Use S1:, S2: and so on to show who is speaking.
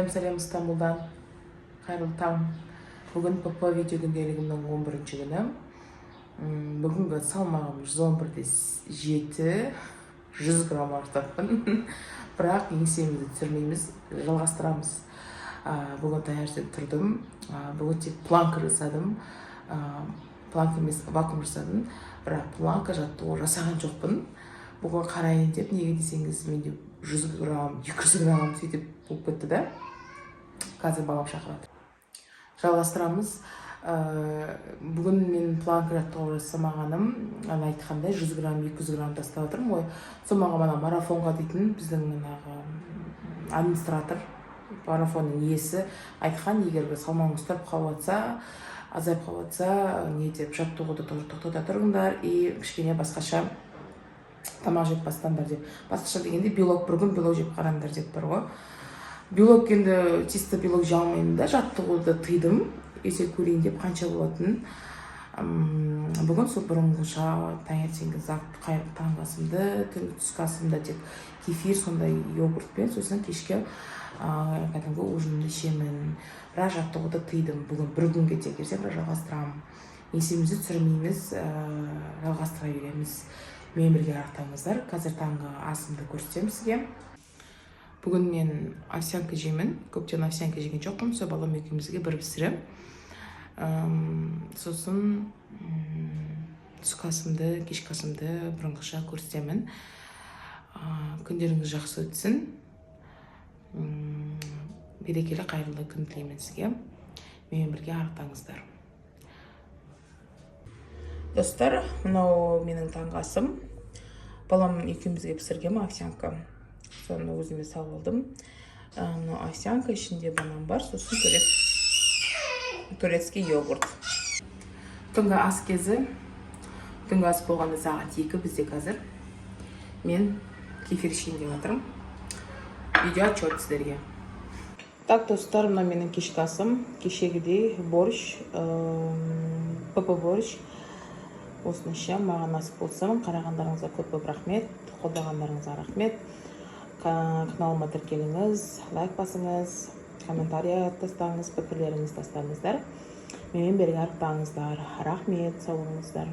S1: Сәлем, сәлем Стамбулдан! Қайырлы таң! Бүгін ПП видео күнделігімнің 11 күні. Бүгінгі салмағым 111,7, 100 грамм артықпын, бірақ еңсемізді түсірмейміз, жалғастырамыз. Бүгін таңертең тұрдым. Бүгін тек планка жасадым. Планка емес, вакуум жасадым, бірақ планка жаттығу жасаған жоқпын бүгін, қарайын деп. Неге десеңіз, менде 100 грамм, 200 грамм сөйтіп болып кетті да. Қазір балам шақырады, жалғастырамыз. Бүгін мен планка жаттығу жасамағаным, ана айтқандай, 100 грамм, 200 грамм тастап жатырмын ғой. Сол маған ана марафонға дейтін біздің манағы администратор, марафонның иесі айтқан: егер бір салмағыңыз тұрып қалып жатса, азайып қалып жатса, не деп, жаттығуды тоже тоқтата тұрыңдар и кішкене басқаша тамақ жеп бастаңдар деп. Басқаша дегенде, белок, бір күн белок жеп қараңдар деп бар ғой. Белок енді чисто белок жей алмаймын да, жаттығуды тыйдым, есеп көрейін деп қанша болатынын. Бүгін сол бұрынғыша таңертеңгі таңғы асымды, түнгі, түскі асымды тек кефир, сондай йогуртпен, сосын кешкі кәдімгі ужинімді ішемін. Бірақ жаттығуды тыйдым бүгін бір күнге тек, ертең бірақ жалғастырамын. Еңсемізді түсірмейміз, жалғастыра береміз. Менімен бірге арықтаңыздар. Қазір таңғы асымды көрсетемін сізге. Бүгін мен овсянка жеймін, көптен овсянка жеген жоқпын. Сол балам екеумізге бір пісіремін. Сосын түскі асымды, кешкі асымды бұрынғыша көрсетемін. Күндеріңіз жақсы өтсін. Берекелі, қайырлы күн тілеймін сізге. Менімен бірге арықтаңыздар, достар. Мынау менің таңғы асым. Балам екеумізге пісірген овсянка, соны өзіме салып алдым. Мынау овсянка, ішінде банан бар, сосын турецкий йогурт. Түнгі ас кезі, түнгі ас болғанда сағат 2 бізде қазір. Мен кефир ішейін деп жатырмын. Видео отчет сіздерге. Так, достар, мына менің кешкі асым, кешегідей борщ, ПП борщ, осыны ішемін. Маған ас болсын. Қарағандарыңызға көп көп рахмет, қолдағандарыңызға рахмет. Каналыма тіркеліңіз, лайк басыңыз, комментарий тастаңыз, пікірлеріңізді тастаңыздар. Менімен бірге арықтаңыздар. Рахмет, сау болыңыздар.